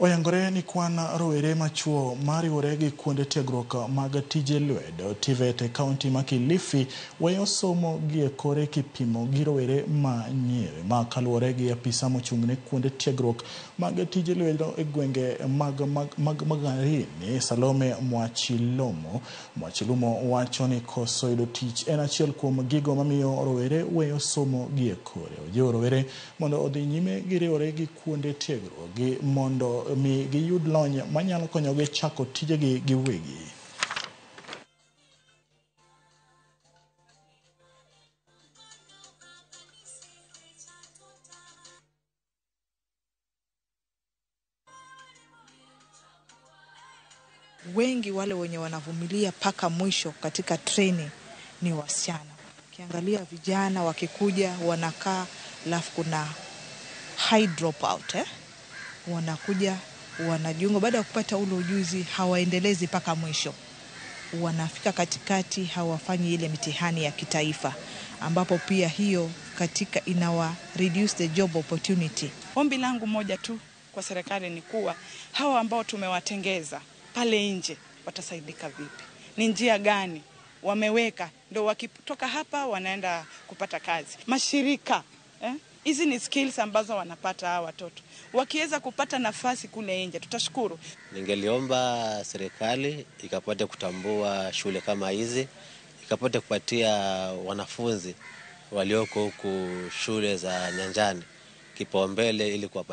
Oyangore ni kwan rowere machuo mariwore gi kuonde tiegruok mag tije lwedo TVET e kaunti ma Kilifi weyo somo gi e kore kipimo gi rowere ma nyiri. Ma kaluwore gi apisa mochung' ne kuonde tiegruok mag tije lwedo e gwenge mag Magarini, Salome Mwachilomo. Mwachilumo wacho ni koso yudo tich en achiel kuom gigo mamiyo rowere weyo somo gi e kore. Ojiwo rowere mondo odhi nyime gi riwore gi kuonde tiegruok gi mondo mi giyud lony manyalo konyogi chako tijegi giwegi. Wengi wale wenye wanavumilia mpaka mwisho katika training ni wasichana. Ukiangalia vijana wakikuja wanakaa, alafu kuna high dropout, Wanakuja wanajiunga, baada ya kupata ule ujuzi hawaendelezi mpaka mwisho. Wanafika katikati hawafanyi ile mitihani ya kitaifa, ambapo pia hiyo katika inawa reduce the job opportunity. Ombi langu moja tu kwa serikali ni kuwa hawa ambao tumewatengeza pale nje watasaidika vipi? Ni njia gani wameweka ndio wakitoka hapa wanaenda kupata kazi? Mashirika, Hizi ni skills ambazo wanapata hawa watoto. Wakiweza kupata nafasi kule nje tutashukuru. Ningeliomba serikali ikapate kutambua shule kama hizi, ikapate kupatia wanafunzi walioko huku shule za nyanjani kipaumbele ili kuwapatia